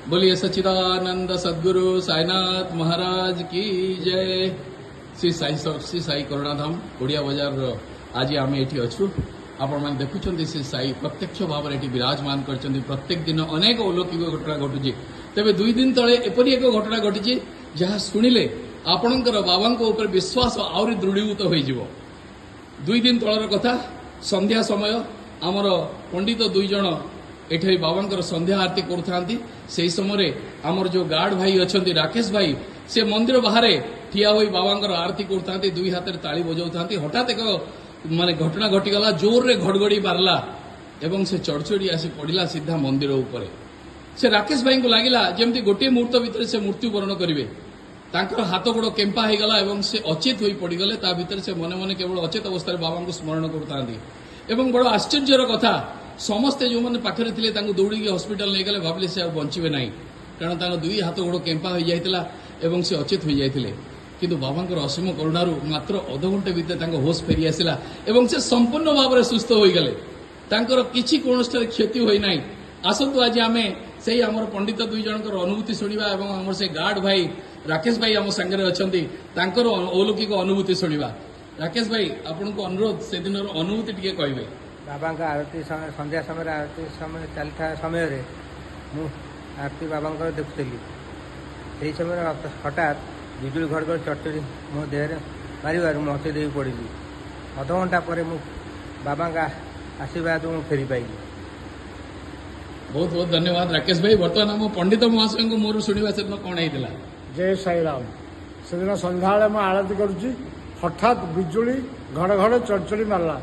बोलिए सच्चिदानंद सद्गुरु साईनाथ महाराज की जय। ଶ୍ରୀ ସାଇ, ଶ୍ରୀ ସାଇ କରୁଣାଧାମ, ଓଡ଼ିଆ ବଜାରର ଆଜି ଆମେ ଏଠି ଅଛୁ। ଆପଣମାନେ ଦେଖୁଛନ୍ତି, ଶ୍ରୀ ସାଇ ପ୍ରତ୍ୟକ୍ଷ ଭାବରେ ଏଠି ବିରାଜମାନ କରିଛନ୍ତି। ପ୍ରତ୍ୟେକ ଦିନ ଅନେକ ଅଲୌକିକ ଘଟଣା ଘଟୁଛି। ତେବେ 2 ଦିନ ତଳେ ଏପରି ଏକ ଘଟଣା ଘଟିଛି, ଯାହା ଶୁଣିଲେ ଆପଣଙ୍କର ବାବାଙ୍କ ଉପରେ ବିଶ୍ୱାସ ଆହୁରି ଦୃଢ଼ୀଭୂତ ହୋଇଯିବ। 2 ଦିନ ତଳର କଥା, ସନ୍ଧ୍ୟା ସମୟ, ଆମର ପଣ୍ଡିତ ଦୁଇ ଜଣ ଏଠାରେ ବାବାଙ୍କର ସନ୍ଧ୍ୟା ଆରତୀ କରୁଥାନ୍ତି। ସେହି ସମୟରେ ଆମର ଯୋଉ ଗାର୍ଡ ଭାଇ ଅଛନ୍ତି, ରାକେଶ ଭାଇ, ସେ ମନ୍ଦିର ବାହାରେ ଠିଆ ହୋଇ ବାବାଙ୍କର ଆରତୀ କରୁଥାନ୍ତି, ଦୁଇ ହାତରେ ତାଳି ବଜାଉଥାନ୍ତି। ହଠାତ୍ ଏକ ମାନେ ଘଟଣା ଘଟିଗଲା। ଜୋରରେ ଘଡ଼ଘଡ଼ି ମାରିଲା ଏବଂ ସେ ଚଡ଼ଚଡ଼ି ଆସି ପଡ଼ିଲା ସିଧା ମନ୍ଦିର ଉପରେ। ସେ ରାକେଶ ଭାଇଙ୍କୁ ଲାଗିଲା ଯେମିତି ଗୋଟିଏ ମୁହୂର୍ତ୍ତ ଭିତରେ ସେ ମୃତ୍ୟୁବରଣ କରିବେ। ତାଙ୍କର ହାତ ଗୋଡ଼ କେମ୍ପା ହେଇଗଲା ଏବଂ ସେ ଅଚେତ ହୋଇ ପଡ଼ିଗଲେ। ତା ଭିତରେ ସେ ମନେ ମନେ କେବଳ ଅଚେତ ଅବସ୍ଥାରେ ବାବାଙ୍କୁ ସ୍ମରଣ କରୁଥାନ୍ତି। ଏବଂ ବଡ଼ ଆଶ୍ଚର୍ଯ୍ୟର କଥା, ସମସ୍ତେ ଯେଉଁମାନେ ପାଖରେ ଥିଲେ ତାଙ୍କୁ ଦୌଡ଼ିକି ହସ୍ପିଟାଲ ନେଇଗଲେ। ଭାବିଲେ ସେ ଆଉ ବଞ୍ଚିବେ ନାହିଁ, କାରଣ ତାଙ୍କ ଦୁଇ ହାତ ଗୋଡ଼ କେମ୍ପା ହୋଇଯାଇଥିଲା ଏବଂ ସେ ଅଚେତ ହୋଇଯାଇଥିଲେ। କିନ୍ତୁ ବାବାଙ୍କର ଅସୀମ କରୁଣାରୁ ମାତ୍ର ଅଧଘଣ୍ଟେ ଭିତରେ ତାଙ୍କ ହୋସ୍ ଫେରି ଆସିଲା ଏବଂ ସେ ସମ୍ପୂର୍ଣ୍ଣ ଭାବରେ ସୁସ୍ଥ ହୋଇଗଲେ। ତାଙ୍କର କିଛି କୌଣସିଠାରେ କ୍ଷତି ହୋଇନାହିଁ। ଆସନ୍ତୁ, ଆଜି ଆମେ ସେଇ ଆମର ପଣ୍ଡିତ ଦୁଇ ଜଣଙ୍କର ଅନୁଭୂତି ଶୁଣିବା ଏବଂ ଆମର ସେ ଗାର୍ଡ ଭାଇ ରାକେଶ ଭାଇ ଆମ ସାଙ୍ଗରେ ଅଛନ୍ତି, ତାଙ୍କର ଅଲୌକିକ ଅନୁଭୂତି ଶୁଣିବା। ରାକେଶ ଭାଇ, ଆପଣଙ୍କୁ ଅନୁରୋଧ, ସେଦିନର ଅନୁଭୂତି ଟିକେ କହିବେ। ବାବାଙ୍କ ଆରତୀ ସମୟ, ସନ୍ଧ୍ୟା ସମୟରେ ଆରତୀ ସମୟ ଚାଲିଥିବା ସମୟରେ ମୁଁ ଆରତୀ ବାବାଙ୍କର ଦେଖୁଥିଲି। ସେହି ସମୟରେ ହଠାତ୍ ବିଜୁଳି, ଘଡ଼ଘଡ଼ି, ଚଡ଼ଚଡ଼ି ମୋ ଦେହରେ ମାରିବାରୁ ମୁଁ ଅଚେତ ହୋଇ ପଡ଼ିଲି। ଅଧଘଣ୍ଟା ପରେ ମୁଁ ବାବାଙ୍କ ଆଶୀର୍ବାଦ ମୁଁ ଫେରି ପାଇଲି। ବହୁତ ବହୁତ ଧନ୍ୟବାଦ ରାକେଶ ଭାଇ। ବର୍ତ୍ତମାନ ଆମ ପଣ୍ଡିତ ମହାଶୟଙ୍କୁ ମୋର ଶୁଣିବା, ସେଦିନ କଣ ହେଇଥିଲା। ଜୟ ସାଇରାମ। ସେଦିନ ସନ୍ଧ୍ୟାବେଳେ ମୁଁ ଆଳତି କରୁଛି, ହଠାତ୍ ବିଜୁଳି, ଘଡ଼ଘଡ଼, ଚଡ଼ଚଡ଼ି ମାରିଲା।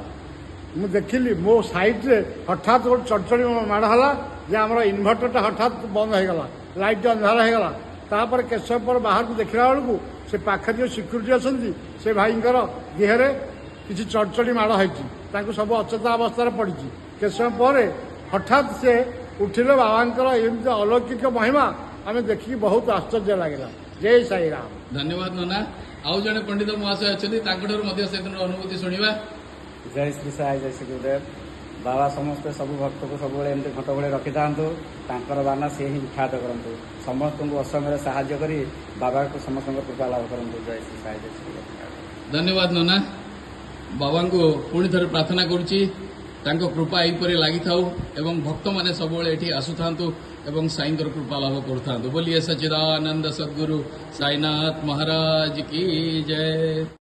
ମୁଁ ଦେଖିଲି ମୋ ସାଇଡ଼୍ରେ ହଠାତ୍ ଗୋଟେ ଚଡ଼ଚଡ଼ି ମାଡ଼ ହେଲା ଯେ ଆମର ଇନଭର୍ଟରଟା ହଠାତ୍ ବନ୍ଦ ହେଇଗଲା, ଲାଇଟ୍ ଅନ୍ଧାର ହେଇଗଲା। ତାପରେ କେତେ ସମୟ ପରେ ବାହାରକୁ ଦେଖିଲା ବେଳକୁ ସେ ପାଖରେ ଯେଉଁ ସିକ୍ୟୁରିଟି ଅଛନ୍ତି, ସେ ଭାଇଙ୍କର ଦେହରେ କିଛି ଚଡ଼ଚଡ଼ି ମାଡ଼ ହେଇଛି। ତାଙ୍କୁ ସବୁ ଅଚେତ ଅବସ୍ଥାରେ ପଡ଼ିଛି। କେତେ ସମୟ ପରେ ହଠାତ୍ ସେ ଉଠିଲେ। ବାବାଙ୍କର ଏମିତି ଅଲୌକିକ ମହିମା ଆମେ ଦେଖିକି ବହୁତ ଆଶ୍ଚର୍ଯ୍ୟ ଲାଗିଲା। ଜୟ ସାଇରାମ। ଧନ୍ୟବାଦ ନନା। ଆଉ ଜଣେ ପଣ୍ଡିତ ମହାଶୟ ଅଛନ୍ତି, ତାଙ୍କଠାରୁ ମଧ୍ୟ ସେଦିନର ଅନୁଭୂତି ଶୁଣିବା। ଜୟ ଶ୍ରୀ ସାଇ, ଜୟ ଶ୍ରୀ ଗୁରୁଦେବ। ବାବା ସମସ୍ତେ ସବୁ ଭକ୍ତକୁ ସବୁବେଳେ ଏମିତି ଘଣ୍ଟ ଭଳି ରଖିଥାନ୍ତୁ। ତାଙ୍କର ବାନା ସିଏ ହିଁ ବିଖ୍ୟାତ କରନ୍ତୁ। ସମସ୍ତଙ୍କୁ ଅସମୟରେ ସାହାଯ୍ୟ କରି ବାବାକୁ ସମସ୍ତଙ୍କ କୃପା ଲାଭ କରନ୍ତୁ। ଜୟ ଶ୍ରୀ ସାଇ, ଜୟ ଶ୍ରୀ ଗୁରୁଦେବ। ଧନ୍ୟବାଦ ନନା। ବାବାଙ୍କୁ ପୁଣି ଥରେ ପ୍ରାର୍ଥନା କରୁଛି, ତାଙ୍କ କୃପା ଏହିପରି ଲାଗିଥାଉ ଏବଂ ଭକ୍ତମାନେ ସବୁବେଳେ ଏଠି ଆସୁଥାନ୍ତୁ ଏବଂ ସାଇଙ୍କର କୃପା ଲାଭ କରୁଥାନ୍ତୁ। बोलिए सच्चिदानंद सद्गुरु साईनाथ महाराज की जय।